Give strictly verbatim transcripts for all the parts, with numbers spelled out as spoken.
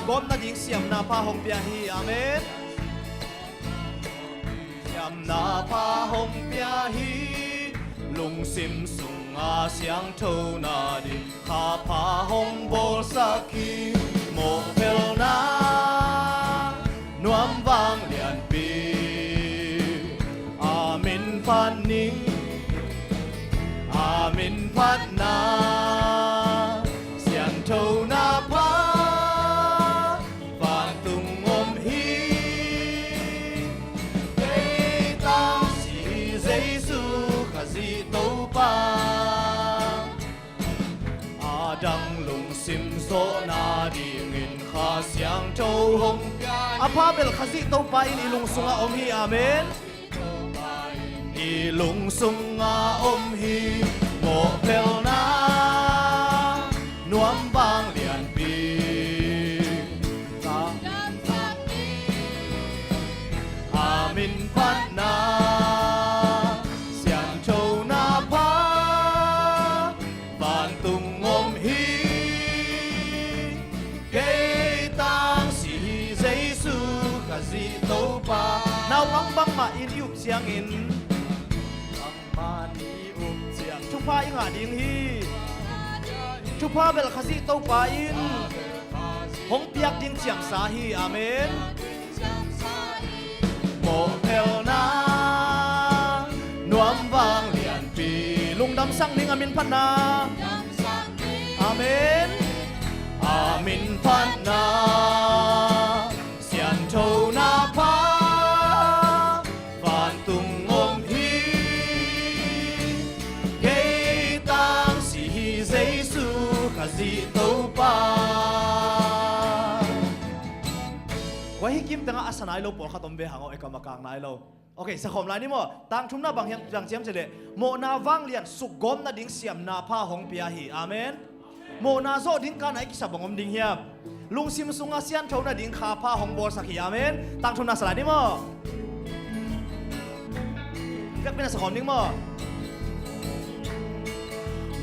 gawp nading siamna pha hong pia hi. Amen. Siamna pha hong pia hi. Lungsim sunga siangtho nading kha pha hong bawlsak hi. Mawhphelna nuam vang lianpi a min phat ning, a min phatna sianthona pha vantung om hi. Kei tangsi Jesu Khazih Topa a dang lungsim zawh nadingin Kha Siangtho hong pia hi. A pha bel Khazih Topa in i lung sungah om hi. Amen. I lung sungah om hi. Mawhphelna nuam vang lianpi a min phatna sianthona pha vantung om hi. Kei tangsi Jesu Khazih Topa. Naupang bangmah in i up ciangin, bangmah in i up ciang thupha i ngah ding hi. Thupha bel Khazih Topa in hong piak ding ciamsa hi. Amen. Mawhphelna nuam vang lianpi lungdamsak ning, a min phatna. Amen. A min phatna sianthona pha vantung om hi. Kei tangsi Jesu Khazih Topa. Kua hi kim tengah a sa nai lo pawlkhat om ve hang aw, e, kam a kang nai lo. Ok, sa khawm lai ni maw? Tangthumna bang hiam, bang ciam cih leh mawhna vanglian sukgawp nading siamna pha hong pia hi. Amen. Mawhna zawh ding kana i kisa bang om ding hiam? Lungsim sunga siantho nading kha pha hong bawlsak hi. Amen. Tangthumna sa lai ni maw? Biakpiakna sa khawm ding maw?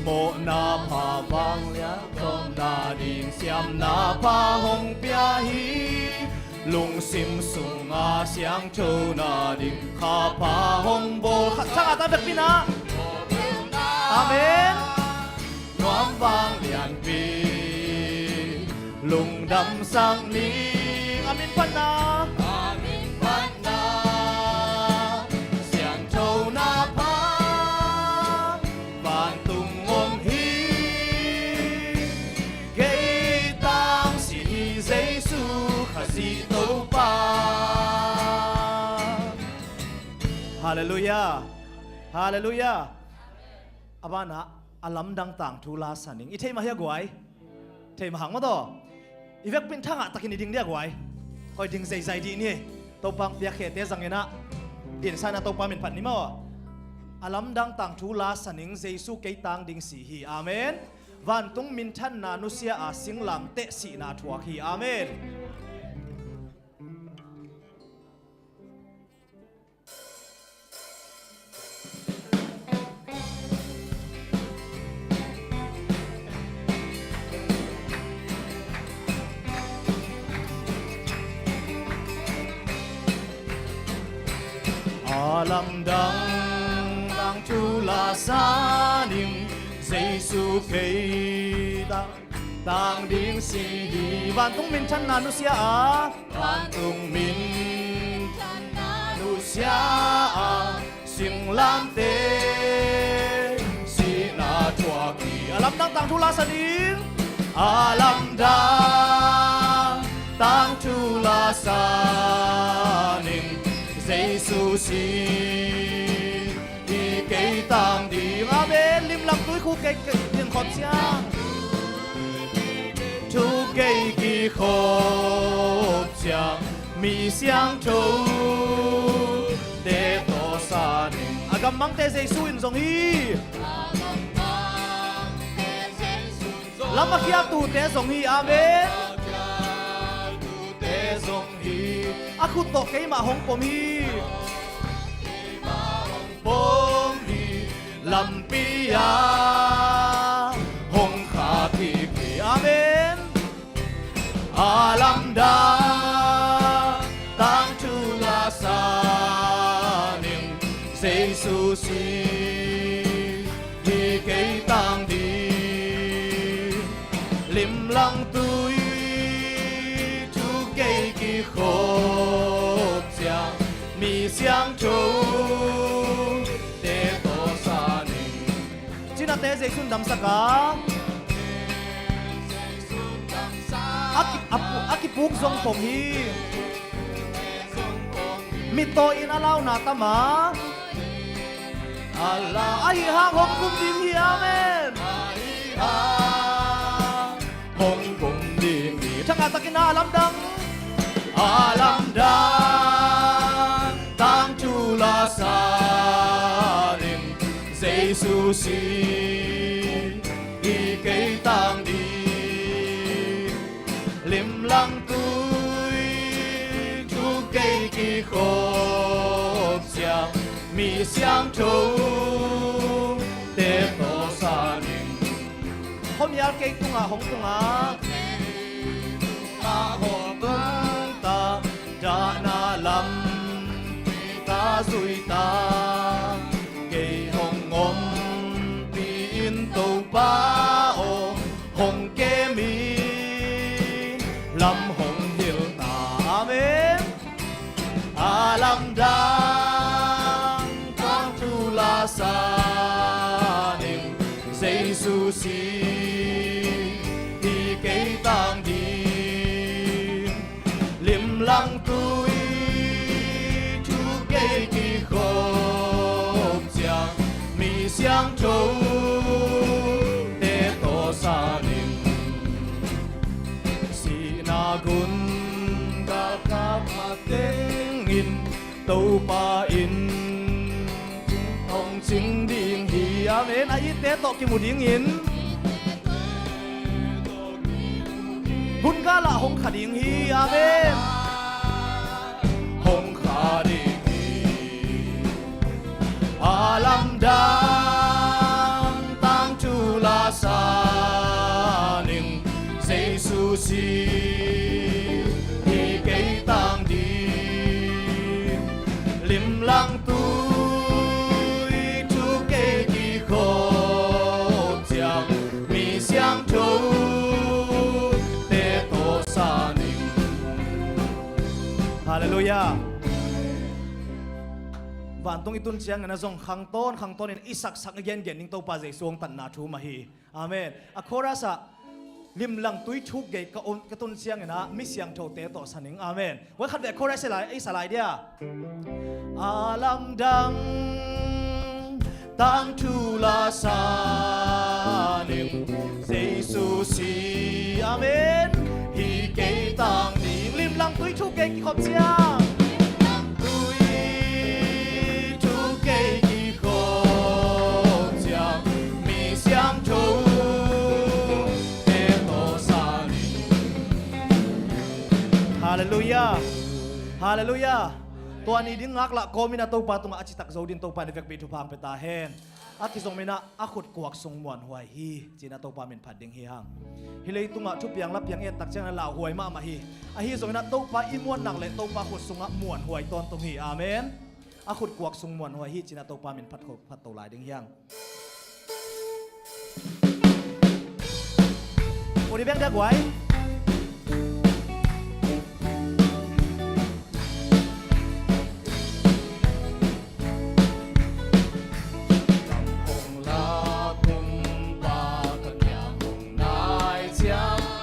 Mawhna pha vanglian zawh nading siamna pha hong pia hi. Lungsim sunga siangtho nading kha pha hong bawl. Khat ciang a ta, biakpiakna. Amen. Nuam vang lianpi lungdamsak ning, a min phatna. A min phatna sianthona pha vantung om hi. Kei tangsi Jesu Khazih Topa. Halleluiah. Halleluiah. A banah a lamdang tangthu la sa ning. I theih mah hia guai? Theih mah hang maw taw? I vekpi in thangah takin i ding dia guai? Hoi, ding zeizai dih ni. Topa hong piakkhete zangin ah dinsa in ah Topa min phat ni maw? A lamdang tangthu la sa ning, Jesu kei tang ding si hi. Amen. Vantung minthanna nusia a, singlamteh sihna thuak hi. Amen. A lamdang tangthu la sa ning, Jesu kei tang, tang ding si hi. Vantung minthanna nusia a, vantung minthanna nusia a, singlamteh sihna thuak hi. A lamdang tangthu la sa ning. A lamdang tangthu la sa ning, Jesu si hi kei tang ding. Amen. Limlam tuikhuk kei, kei kikhop ciang, thu kei kikhop ciang, mi siangthote tawh sa ning. A gammangte Jesu in zong hi. Lam a khialtute zong hi. Amen. A khut tawh keimah hong pom hi. Pom hi. Lampi ah hong khap hi. Amen. A lam Jesu si hi kei tang ding, limlang tui thuk gei kikhop ciang, mi siangtho te tawh sa ning. Cinate Jesu'n damsak a, a ki-, a pu-, a kipuk zong khong hi. Mittawi in a launa tam a, a la ahi hang hong kum ding hi. Amen. Hong kum ding hi. Thangah takin a lamdang, a lamdang tangthu la sa ning. Jesu si hi kei tang ding, limlang tui thuk gei kikhop ciang, mi siangtho te tawh sa ning. Khuamial kei tungah hong tung a, a hong tung ta, dahna lam ka zui ta, kei hong ompih in Topa aw, hong kem in lam hong hilh ta. Amen. A lamdang tangthu la sa ning. Jesu si hi kei tang ding, limlang tui thuk gei kikhop ciang, mi siangtho te tawh sa ning. Sihna gun galkap a tengin, Topa in hong cing ding hi. Amen. A itte tawh kimu dingin, gun gal ah hong kha ding hi. Amen. Hong kha ding hi. A lamdang tangthu la sa ning. Jesu si hi kei tang ding, limlang tui thuk gei kikhop ciang, mi siangtho te tawh sa ning. Halleluiah. Vantung i tun ciangin a zong khangtawn khangtawnin i saksak i gengen ding Topa Jesu hong tanna thu mah hi. Amen. A chorus ah, limlang tui thuk gei ka un, ka tun ciangin ah, mi siangthote tawh sa ning. Amen. Voi khat vei a chorus i lai, i sa lai dia. A lamdang tangthu la sa ning, Jesu si. Amen. Hi kei tang ding, limlang tui thuk gei kikhop ciang. Tui thuk gei kikhop ciang, mi siangtho te tawh sa ning. Halleluiah. Halleluiah. Tua ni ding ngaklah kawmin a Topa tungah a citak zo din Topa in i vekpi thupha hong pia ta hen. A kizom in ah a khut kuak sung muanhuai hi, ci-in ah Topa min phat ding hi hang. Hih leitungah thupiang lapiang i et tak ciangin ah lauhuai mahmah hi. Ahi zongin ah Topa i muan nak leh Topa khut sungah muanhuai tawntung hi. Amen. A khut kuak sung muanhuai hi, ci-in ah Topa min phat kho, phat to lai ding hi hang. Kodi beng dia guai.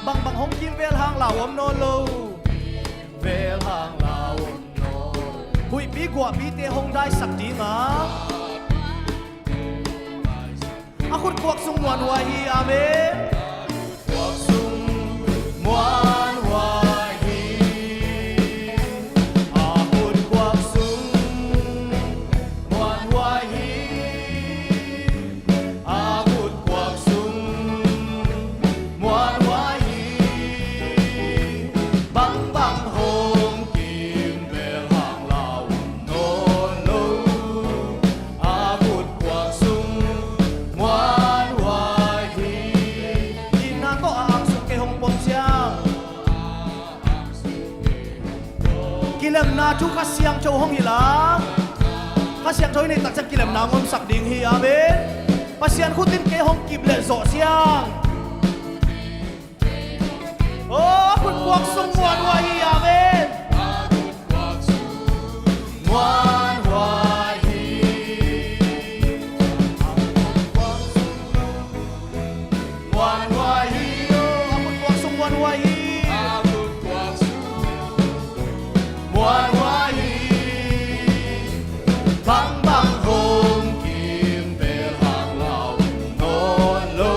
Bangbang hong kimvel hang lau om nawn lo. Vel hang lau om nawn lo. Huihpi guahpite hong daisak ding a. A khut kuak sung muanhuai hi. Amen. Kuak sung muanhuai hi. A khut kuak sung muanhuai hi. A khut kuak sung muanhuai hi. Bangbang hong kimvel hang lau om nawn lo. A khut kuak sung muanhuai hi. Itna tawh a ang sung kei hong pom ciang. Kilemna thu Kha Siangtho hong hilh a. Kha Siangtho i neih tak ciang kilemna hong omsak ding hi. Amen. Pasian khut in kei hong kip leh zawh siang. Aw, a khut kuak sung muanhuai hi. Amen. Muanhuai hi. Muanhuai hi. A khut kuak sung muanhuai hi. A khut kuak sung muanhuai hi. Bangbang hong kim bel hang lau nawn lo.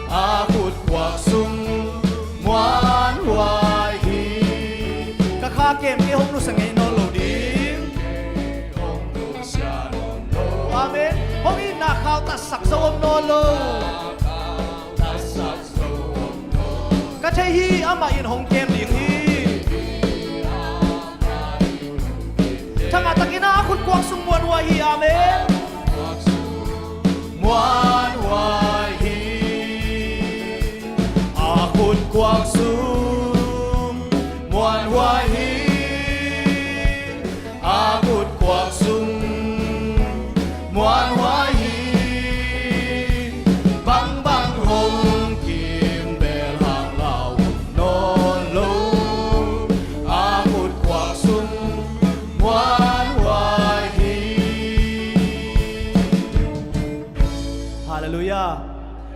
A khut kuak sung muanhuai hi. Ka kha kem kei hong nusia ngei nawn lo ding. Amen. Hong itna khauh taksak zo om nawn lo. Ka thei hi, amah in hong kem ding hi. Thangah takin a khut kuak sung muanhuai hi. Amen. Muanhuai hi. A khut kuak sung muanhuai hi. A khut kuak sung muanhuai hi. Bangbang hong kim bel hang lau nawn lo. A khut kuak sung muanhuai hi. Halleluiah.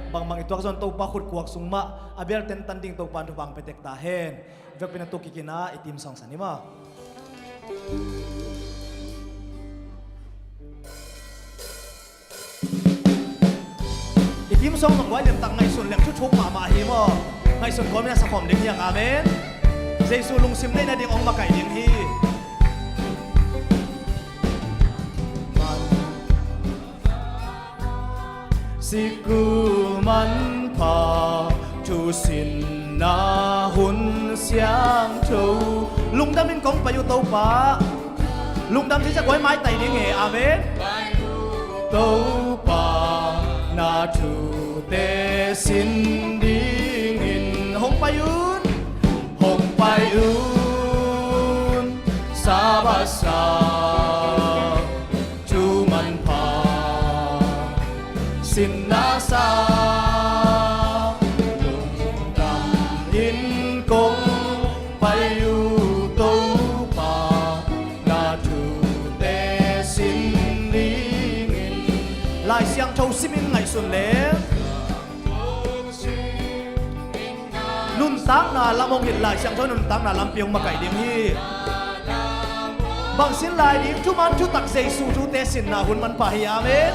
Bangbang i tuak zong Topa khut kuak sung mah a bel tentan ding Topa in thupha pia tek ta hen. Vekpi-in a tu kik in a i theme song sa ni maw. I theme song zong guai lian tak ngaihsun leng thuthuk mahmah hi maw. Ngaihsun kawmin a sa khawm ding hi hang. Amen. Jesu lungsim neih nading hong makaih ding hi. Siku manpha, thusinna hun siangtho. Lungdam in kong pai uh Topa. Lungdam ziahziah guai maitai ding hi. Amen. Topa, na thute sin dingin hong pai un, hong pai un. Sabbath sa thu manpha, sinna sa, lungdam in kong pai uh Topa, na thute sin dingin. Lai Siangtho simin ngaihsun leh nuntakna lam hong hilh, Lai Siangtho nuntakna lampi hong makaih ding hi. Bang sin lai ding? Thuman thutak Jesu thute sinna hun manpha hi. Amen.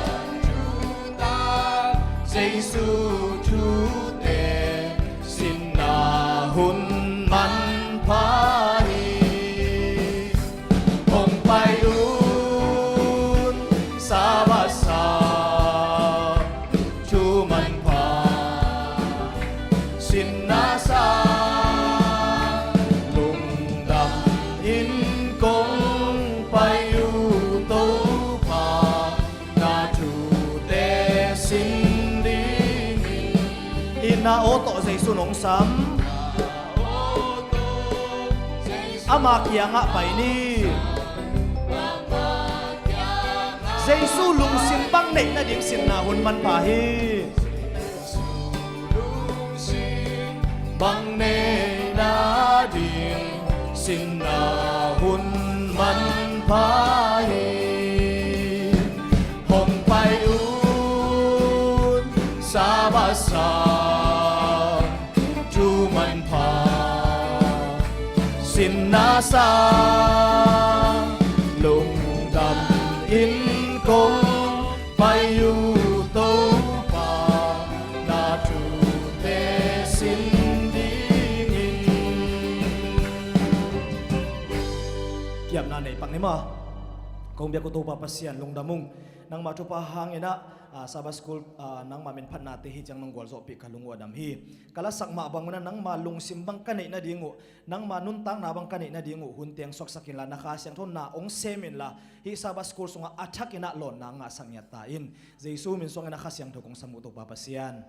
Jesu thute sinna hun manpha hi. Hong pai un, Sabbath sa, thu manpha, sinna sa, lungdam in kong pai uh Topa, na thute sin dingin. Itna aw tawh Jesu in hong sam. Ama kiangah pai ni. Jesu lungsim bang neih nading sinna hun manpha hi. Bang neih nading sinna hun manpha hi. Hong pai un, Sabbath sa, thu manpha, sinna sa, lungdam in kong pai uh Topa, na thute sin dingin. Kiapna nei pak ni maw. Kong biak uh Topa Pasian, lungdam ung. Nangma thupha hangin ah, ah, Sabbath School, ah, nangma min phatnate hi ciang nong gualzawhpih ka lung uh a dam hi. Ka lasak mah bang un ah nangma lungsim bang ka neih nading uh, nangma nuntakna bang ka neih nading uh hun teng suaksak inla, na Kha Siangtho na hong sem inla, hih Sabbath School sungah a thakin ah lawnna ngahsak ngiat ta in. Jesu min suangin a Kha Siangtho kong sam uh Topa Pasian.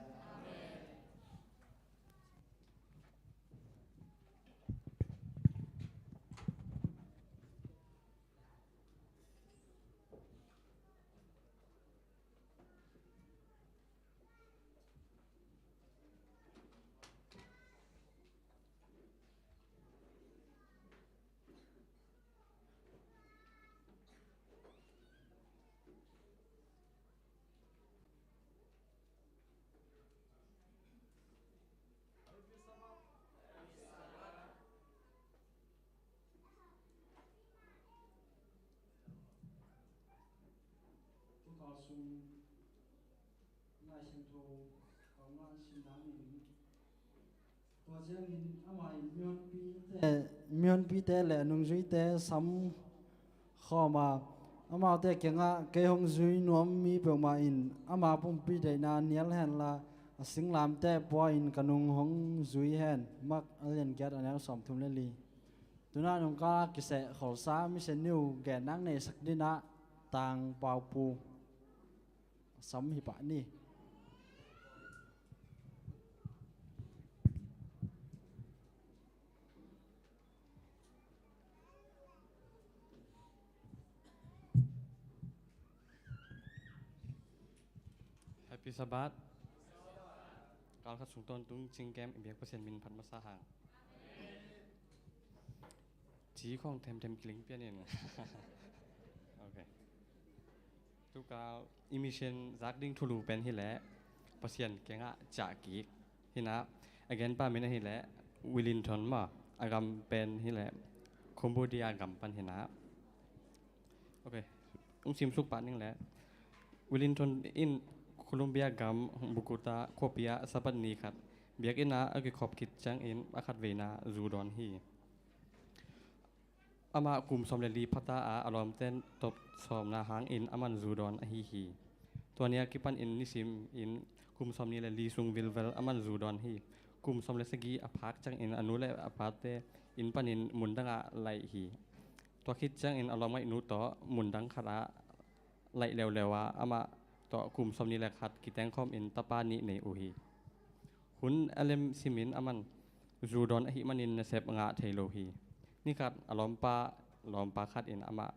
Sung Lai Siangtho kong ngah sin nangin, tua ciangin amah in mihonpite, mihonpite le a nungzuite sam khawm a, amaute kiangah, "Kei hong zui nuam mi peuhmah in ama pumpi deihna nial henla, a singlamteh pua in ka nung hong zui hen." Mark a lian giat a neu sawmthum le li. Tuna nungkal kiseh kholsa Mission New gen nang nei sak dinah Tang Pau Pu sam hi pah ni. Happy Sabbath. Kal khat sung tawntung cingkem i biak Pasian min phat masa hang. Ci khong themthem kiling pian in. Ok. Tukal i mission zak ding thulu pen hileh Pasian kiangah ciah kik. Hinah a genpa min ahileh Wellington mah, a gam pen hileh Cambodia gam pan hinah. Ok. Ung simsuk pah ning leh Wellington in Colombia gam Bogota khuapi ah Sabbath ni khat biakinn ah a kikhop khit ciangin a khatveina zu dawn hi. Amah kum sawm le li phata a, a lawmten tawp sawmna hangin aman zu dawn ahi hi. Tua ni a kipan in nisim in kum sawm ni le li sung vilvel aman zu dawn hi. Kum sawm le sagih a phak ciangin a nu le a pate inn panin mundang ah laih hi. Tua khit ciangin a lawmngaihnu tawh mundang khat ah laih leuleu a, amah tawh kum sawm ni le khat kitengkhawm in tapa nih nei uh hi. Hun a lem simin aman zu dawn ahih manin nasep ngah thei lo hi. Nikhat a lawmpa, lawmpa khat in amah,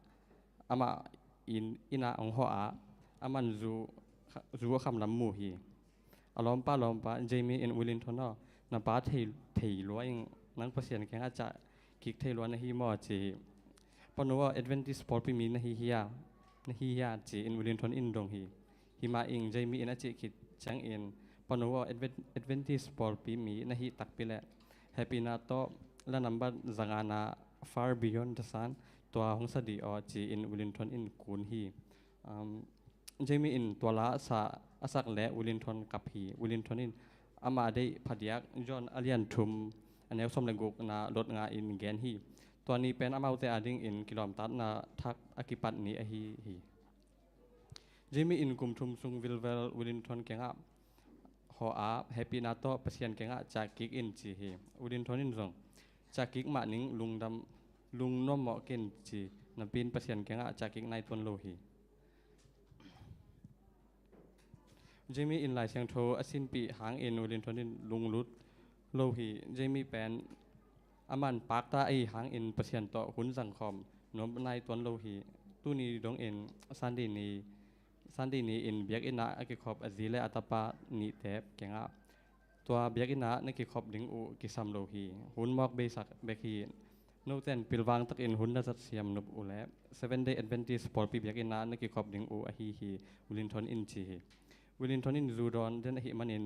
amah inn, inn ah hong hawh a, aman zu, zu a kham lam mu hi. A lawmpa, lawmpa Jamie in, "Wellington aw, na pa thei, thei lua ing, nang Pasian kiangah ciah kik thei lua na hi maw?" ci hi. "Pa no aw, Adventist pawlpi mi na hi hia, na hi hia?" ci-in Wellington in dong hi. "Hi mah ing," Jamie in a cih khit ciangin, "Pa no aw, Advent-, Adventist pawlpi mi na hih takpi leh hehpihna tawh la nambat zangana, Far Beyond the Sun, tua hong sa dih aw," ci-in Wellington in kun hi. Um, Jamie in tua la sa a sak leh Wellington kap hi. Wellington in ama deih phadiak John a lian thum a neu sawm le gukna lot nga in gen hi. Tua ni pen amaute adingin kilawmtatna thak a kipat ni ahi hi. Jamie in kum thum sung vilvel Wellington kiangah hawh a, hehpihna tawh Pasian kiangah ciah kik in ci hi. Wellington in zong, "Ciah kik mah ning, lungdam, lungnuam mawh ken," ci napi in Pasian kiangah ciah kik nai tuan lo hi. Jamie in Lai Siangtho a sinpih hangin Wellington in lunglut lo hi. Jamie pen aman pakta ahi hangin Pasian tawh hun zangkhawm nuam nai tuan lo hi. Tuni dongin Sunday ni, Sunday ni in biakinn ah a kikhop a zi le a tapa nihte kiangah, "Tua biakinn ah na kikhop ding uh kisam lo hi. Hun mawk beisak bek hi. Noten pilvang takin hun na zat siam nop uh leh Seventh Day Adventist pawlpi biakinn ah na kikhop ding uh ahi hi," Wellington in ci hi. Wellington in zu dawn den ahih manin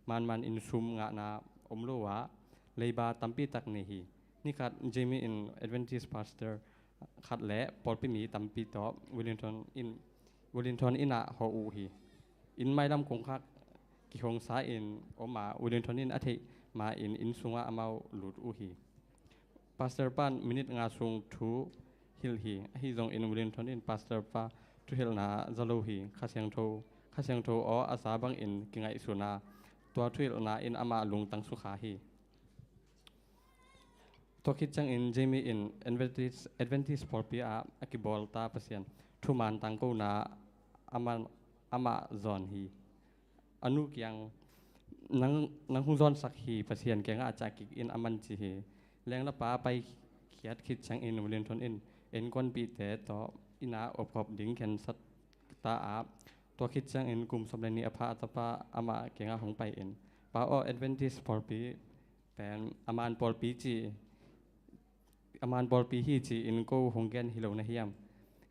manman in sum ngahna om lo a, leiba tampi tak nei hi. Nikhat Jamie in Adventist pastor khat le pawlpi mi tampi tawh Wellington in, Wellington inn ah hawh uh hi. Inn mailam kongkhak kihongsa in om a, Wellington in a theih ma in inn sungah amau lut uh hi. Pastor pan minute nga sung thu hilh hi. Ahi zongin Wellington in pastor pa thuhilhna za lo hi. Kha Siangtho, Kha Siangtho aw a za bangin kingaihsun a, tua thuhilhna in amah lungtang sukha hi. Tua khit ciangin Jamie in Adventist, Adventist pawlpi ah a kibawlta Pasian thuman tangkona amah, amah zawn hi. A nu kiang, "Nang, nang hong zawnsak hi, Pasian kiangah a ciah kik in," aman ci hi. Lenglapa paikhiat khit ciangin Wellington in innkuanpihte tawh inn ah opkhop ding khensat ta a, tua khit ciangin kum sawm le nih a pha a tapa amah kiangah hong pai in, "Pa aw, Adventist pawlpi pen a man pawlpi ci, a man pawlpi hi ci-in ko hong gen hi lo na hiam?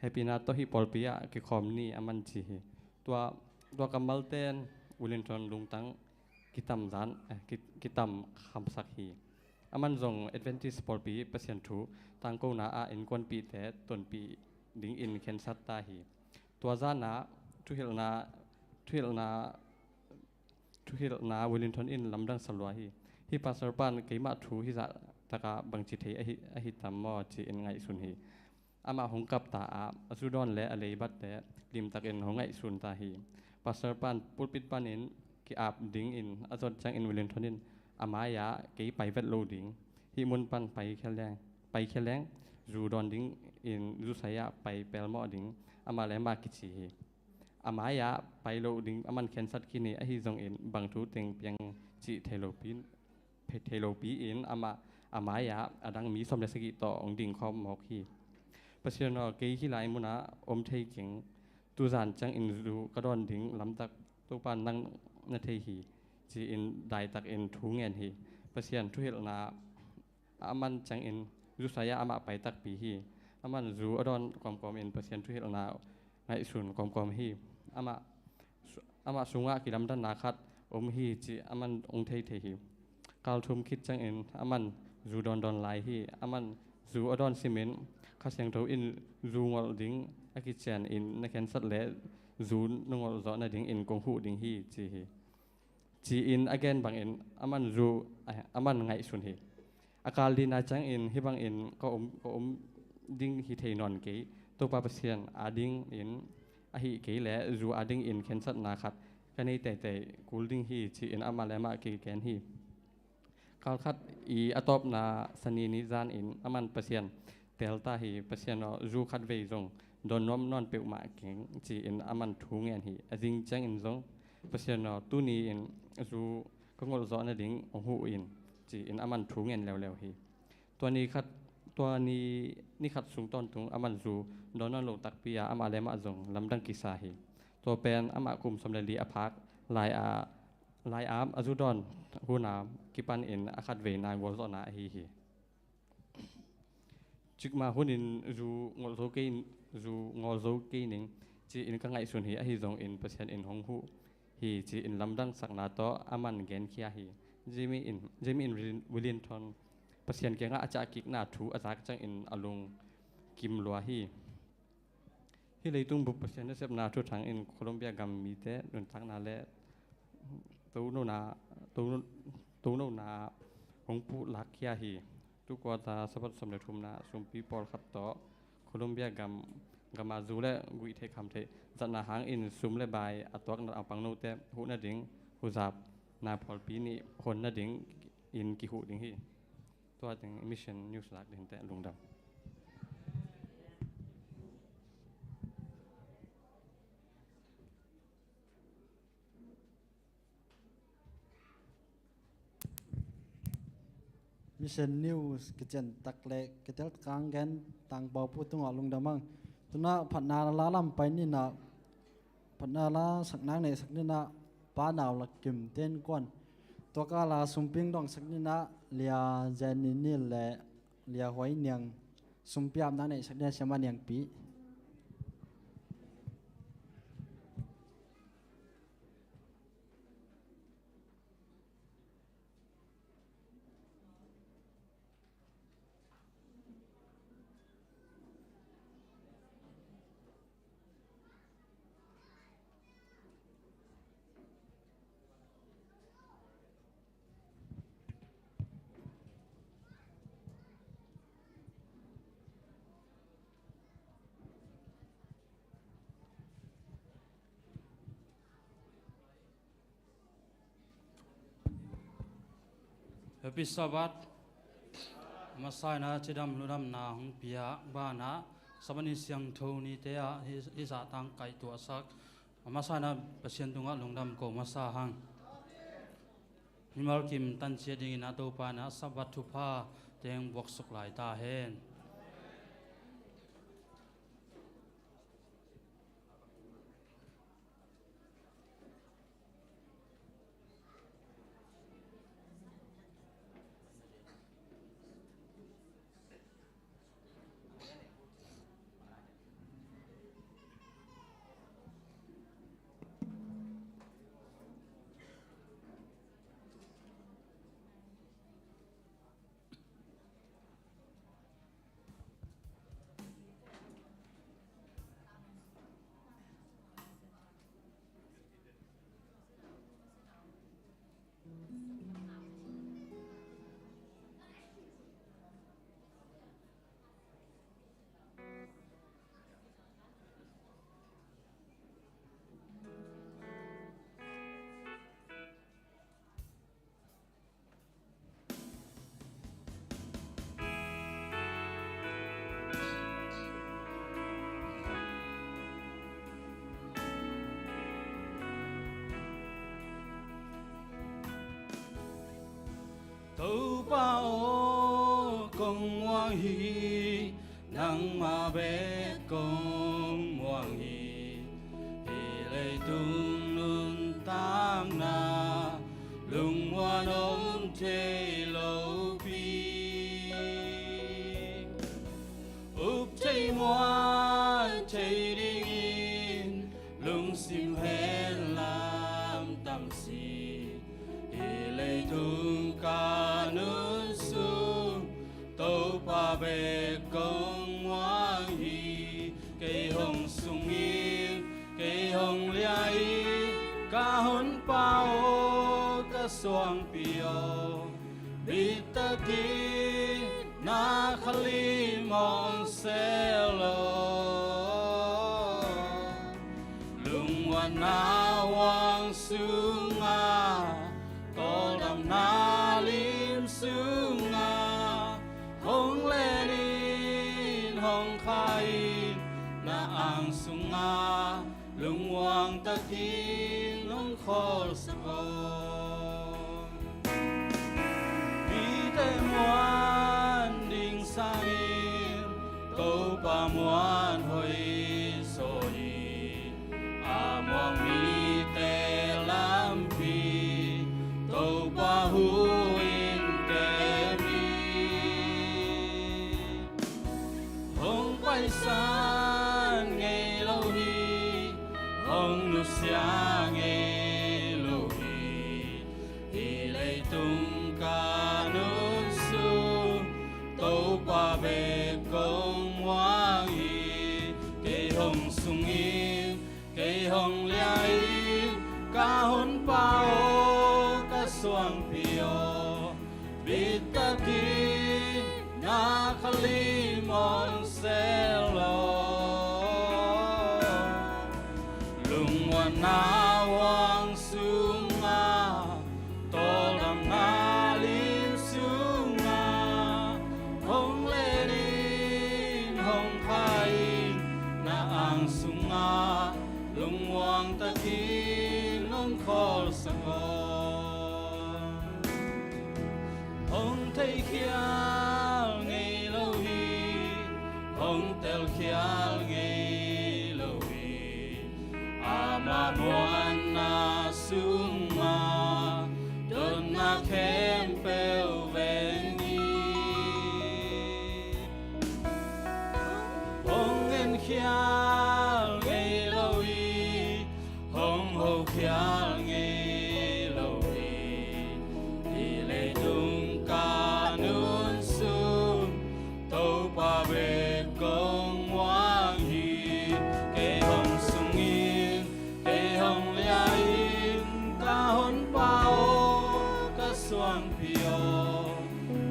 Hehpihna tawh hih pawlpi ah kikhawm ni," aman ci hi. Tua, tua kammalte in Wellington lungtang kitamzan, eh, ki-, kitam khamsak hi. Aman zong Adventist pawlpi Pasian thu tangkona ah innkuanpihte tonpih dingin khensat ta hi. Tua zanah thuhilhna, thuhilhna, thuhilhna Wellington in lamdang sa lua hi. Hih pastor pan keimah thu hih zah takah bangci thei ahi, ahi tam maw ci-in ngaihsun hi. Amah hong kap ta a, a zu dawn le a leibat le limtakin hong ngaihsun ta hi. Pastor pan pulpit panin ki-ap dingin a zot ciangin Wellington in a mai-ah kei pai vet lo ding, hih mun pan pai khia leng, pai khia leng zu dawn dingin zusai-ah pai pelmawh ding, amah le amah kici hi. A mai-ah pai loh ding a man khensat khin hi, ahi zongin bang thu teng piang cih thei lopi, thei lopi-in amah a mai-ah a dang mi sawm le sagih tawh hong dingkhawm mawk hi. Pasian aw, kei hih lai munah om thei keng, tuzan ciangin zu ka dawn ding lamtak Topa nang na thei hi, ci-in daitakin thu ngen hi. Pasian thuhilhna a man ciangin zusai-ah amah pai takpi hi. Aman zu a dawn kawmkawmin Pasian thuhilhna ngaihsun kawmkawm hi. Amah, amah sungah kilamdanna khat om hi cih aman hong thei thei hi. Kal thum khit ciangin aman zu dawndawn lai hi. Aman zu a dawn simin Kha Siangtho in zu ngolh ding a kician in na khensat le zu na ngolh zawh nadingin kong huh ding hi ci hi. Ci-in a gen bangin aman zu, a, aman ngaihsun hi. A kal lina ciangin hih bangin ka om, ka om ding hi thei nawn kei. Topa Pasian adingin ahih kei leh zu adingin khensatna khat ka nei teitei kul ding hi ci-in amah le amah kigen hi. Kal khat i a tawpna Sani ni zanin aman Pasian tel ta hi. Pasian aw, zu khat vei zong dawn nuam nawn peuhmah keng ci-in aman thu ngen hi. A zing ciangin zong Pasian aw, tuni-in zu ka ngolh zawh nading hong huh in ci-in aman thu ngen leuleu hi. Tua ni khat, tua ni, ni khat sung tawntung aman zu dawn nawn lo takpi a amah le amah zong lamdang kisa hi. Tua pen amah kum sawm le li a phak lai a, lai a, a zu dawn hun a kipanin a khat veina gualzawhna ahi hi. Cikmah hunin zu ngolh zo kei, zu ngolh zo kei ning ci-in ka ngaihsun hi, ahi zongin Pasian in hong huh hi ci-in lamdang sakna tawh aman genkhia hi. Jimmy in, Jimmy in Wilin-, Wellington Pasian kiangah a ciah kikna thu a zak ciangin a lungkim lua hi. Hih leitung bup Pasian nasepna thuthang in Colombia gam mite nuntakna le tonona, to-, tonona hong puh lakkhia hi. Tu quarter Sabbath sawm le thumna sumpi pawlkhat tawh Colombia gam, gama zu le guih theih kham theih zatna hangin sum le bai a tuakna a pangnote huh nading huzapna pawlpi nih hon nadingin kihuh ding hi. Tua teng Mission News lak ding teh, lungdam. Mission News kician tak le kitel kang gen tangpau pu tungah lungdam ang. Tuna phatna la lam pai nina, phatna la sak nang nei sak nina, Pa Nau Lak Kim ten kuan. Tua kala sumping dong sak nina, Lia Zen Ni Nil le Lia Huai Niang, sumpiap nang nei sak nina, Siama Niang Pi. Happy Sabbath. Masa in a cidam ludamna hong pia banah Sabbath ni siangtho nite ah hih, hih zahtang kaihtuahsak. Masa in a Pasian tungah lungdam ko masa hang. Mimal kim tancia dingin a Topa in a Sabbath thupha teng buaksuk lai ta hen. hi, nangmah bek kong muang hi. Hih leitung nuntakna lungmuan om thei lopi, up thei muan thei dingin lungsim hen lam tamsi. Hih leitung ka nun sung Topa bek kong muang hi. Kei hong sungin, kei hong liain, ka Honpa aw, ka suangpi aw, bittakin na khalim hong sel aw. Lungmuanna huang sungah, tawldamna lim sungah, hong len in, hong kha in, na ang sungah lungmuang takin hong khawlsak aw. Mite muan ding sangin Topa muan hoih zaw hi. A muang mite lampi Topa hu in kem hi. Hong paisan ngei lo hi, hong nusia ngei lo hi. Hih leitung ka nun sung Topa bek kong muang hi. Kei hong sungin, kei hong liain, ka Honpa aw, ka suangpi aw, bittakin na khalim hong sel aw. Lungmuanna huang sungah, tawldamna lim sungah, hong len in, hong kha in, na ang sungah lungmuang takin hong khawlsak aw. Hong theikhial ngei lo hi, hong telkhial ngei lo hi. Ama muanna sungah dotna khempeuh veng hi. Hong enkhial ngei lo hi, hong hokhial ngei lo hi. Hih leitung ka nun sung Topa bek kong muang hi. Kei hong sungin, kei hong liain, ka Honpa aw, ka suangpi aw,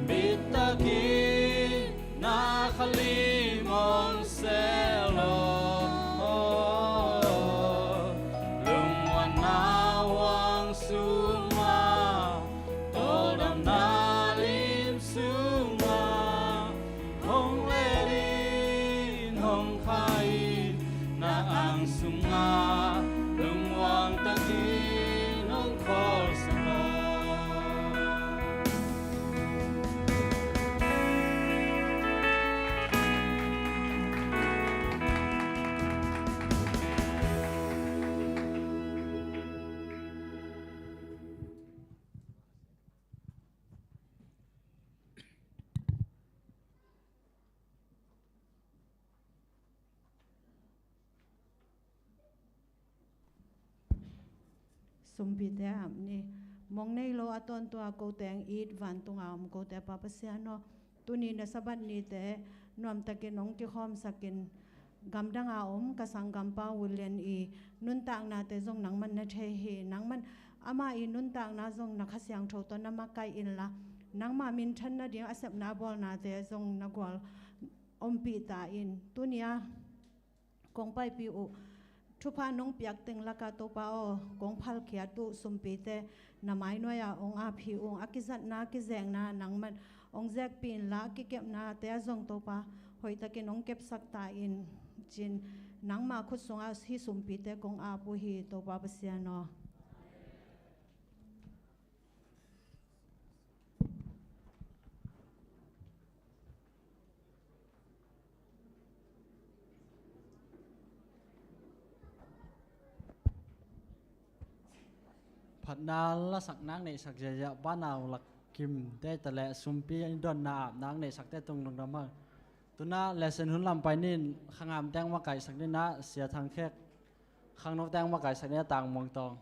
bittakin na khalim hong sel aw. Lungmuanna huang sungah, tawldamna lim sungah, hong len in, hong kha in, na ang sungah lungmuang takin hong khawlsak aw. Sumpite ap ni. Mong nei lo a tawntung a ko teng it vantung a om kote Pa Pasian aw, tuni na Sabbath nite nuamtakin hong kikhawmsakin, gamdang a om ka sanggampa William i nuntaknate zong nangman na thei hi. Nangman ama i nuntakna zong na Kha Siangtho tawh na makaih inla, nangma minthan nading a sepna a bawlnate zong na gual ompih ta in. Tuni a kong paipih uh thupha nong piak teng lakah Topa aw, kong phalkhiat uh sumpite na mainuai ah hong ap hi ung. A kizatna, kizekna nangman hong zekpih inla, a kikepnate ah zong Topa hoihtakin hong kepsak ta in, ci-in nangma khut sungah hih sumpite kong ap uh hi, Topa Pasian aw. Phatna lasak nak neihsak ziahziah Pa Nau Lak Kim te ta le sumpi donna ap nak neihsak te tung lungdam hang. Tuna lesson hun lam pai nin, khangam teng makaihsak nin ah Sia Thang Khek, khangno teng makaihsak nin ah Tang Muang Tawng.